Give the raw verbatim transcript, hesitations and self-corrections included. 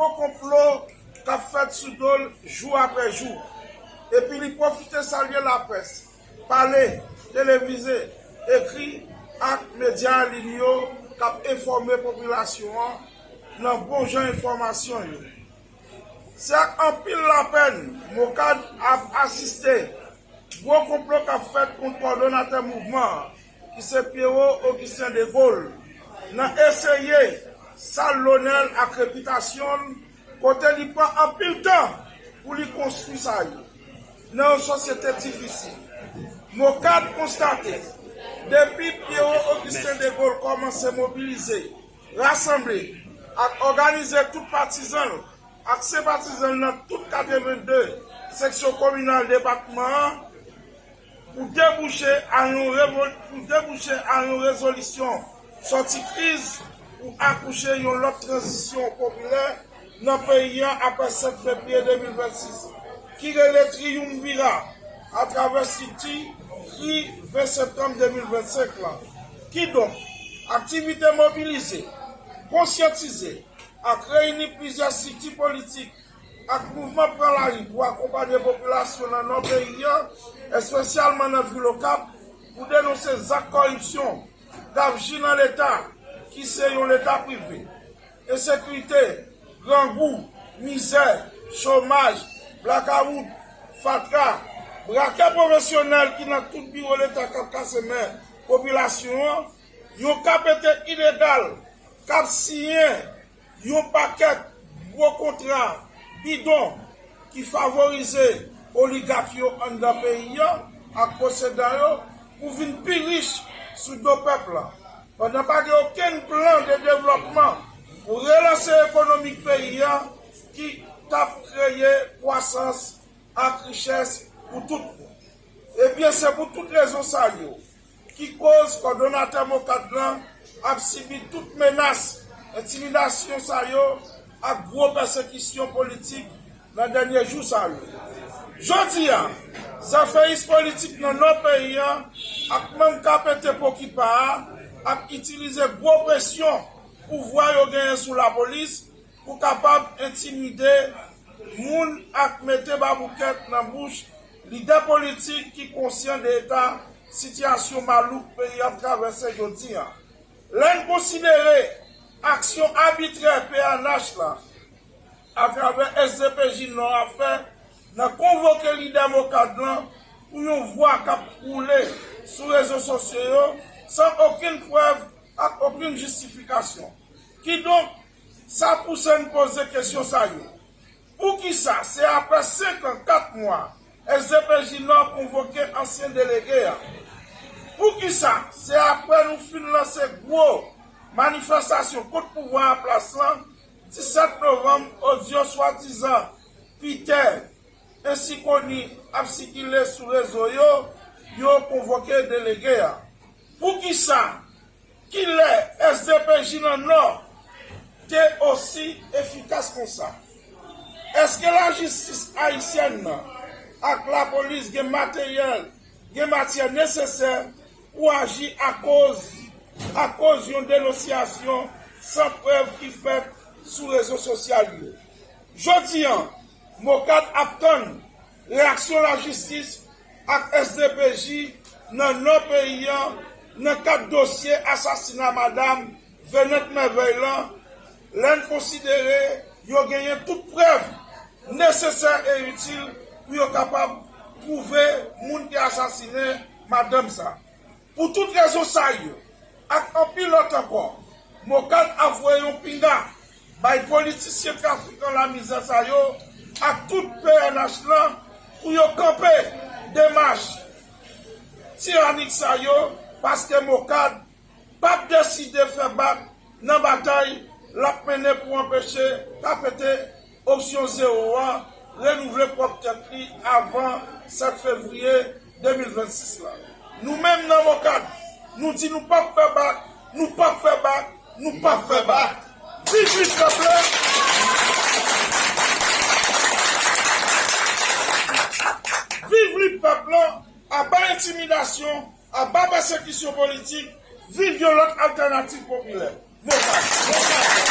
Gwo konplo k ap fèt sou do l jou apre jou. Epi li pwofite salye laprès, pale, televize, ekri ak medya an liy yo k ap enfòme popilasyon an nan bon jan enfòmasyon yo. Se ak anpil lapèn MOCAD ap asiste gwo konplo k ap fèt kont kòdonatè mouvman an, ki se Pierrot Augustin Degaule, nan eseye sal lonè l ak repitasyon l, kote li pran anpil tan pou li konstwi sa yo nan yon sosyete difisil. MOCAD konstate, depi Pierrot Augustin Degaule kòmanse mobilize, rasanble ak òganize tout patizan l ak senpatizan l nan tout katrevenndde seksyon kominal depatman an pou debouche a yon revol- pou debouche a yon rezolisyon sòti kriz pou akouche yon lòt tranzisyon popilè nan peyi an apre sèt fevriye de mil vennsis, ki rele Triumvira atravè estrikti kri ven septanm de mil vennsenk lan. Kidonk, aktivite mobilize, konsyantize, ak reyini plizyè estrikti politik ak mouvman pran lari pou akonpanye popilasyon nan Nò peyi an, espesyalman nan vil Okap, pou denonse zak kòripsyon, gabji nan Leta, ki se yon Leta prive, ensekirite, grangou, mizè, chomaj, blakawout, fatra, brakè pwofesyonèl ki nan tout biwo Leta k ap kase men popilasyon an, yon K P T ilegal k ap siyen yon pakèt gwo kontra bidon ki favorize oligak yo anndan peyi an ak posedan yo pou vin pi rich sou do pèp la, pandan pa gen okenn plan de devlòpman pou relanse ekonomik peyi an ki t ap kreye kwasans ak richès pou tout moun. Ebyen, se pou tout rezon sa yo ki koz kòdonatè MOCAD lan ap sibi tout menas, entimidasyon sa yo ak gwo pèsekisyon politik nan dènye jou sa yo. Jodi a, zafèyis politik nan Nò peyi an ak manm K P T Pokipa a ap itilize gwo presyon pouvwa yo genyen sou lapolis pou kapab entimide moun ak mete baboukèt nan bouch lidè politik ki konsyan de eta sitiyasyon malouk peyi ap travèse jodi a. Lè n konsidere aksyon abitrè P N H la atravè S D P J Nò a fè nan konvoke lidè MOCAD lan pou yon vwa k ap woule sou rezo sosyo yo san okenn prèv ak okenn jistifikasyon. Kidonk, sa pouse n poze kesyon sa yo. Poukisa se apre senk an, kat mwa, S D P J Nò konvoke ansyen delege a? Poukisa se apre nou fin lanse gwo manifestasyon kont pouvwa an plas lan, disèt novanm, odyo swadizan Pitè ensi koni ap sikile sou rezo yo, yo konvoke delege a? Poukisa? Kilè S D P J nan Nò te osi efikas konsa? Èske lajistis ayisyèn nan ak lapolis gen materyèl, gen matyè nesesè pou aji akoz, akoz yon denonsyasyon san prèv ki fèt sou rezo sosyal yo? Jodi an, MOCAD ap tann reyaksyon lajistis ak S D P J nan Nò peyi an nan kad dosye asasina madanm Venant Merveille lan, lè n konsidere yo genyen tout prèv nesesè e itil pou yo kapab twouve moun ki asasinen madanm sa. Pou tout rezon sa yo, ak anpil lòt ankò, MOCAD ap voye yon pinga bay politisyen trafikan lamizè sa yo ak tout P N H lan pou yo kanpe demach tiranik sa yo, paske MOCAD p ap deside fè bak nan batay l ap mennen pou anpeche K P T opsyon zewo an renouvle pwòp tèt li avan sèt fevriye de mil vennsis la. Nou menm nan MOCAD, nou di nou p ap fè bak, nou p ap fè bak, nou p ap fè bak. Viv lit pèp la! Viv lit pèp la! Aba entimidasyon, aba pèsekisyon politik, viv yon lòt altènativ popilè. MOCAD!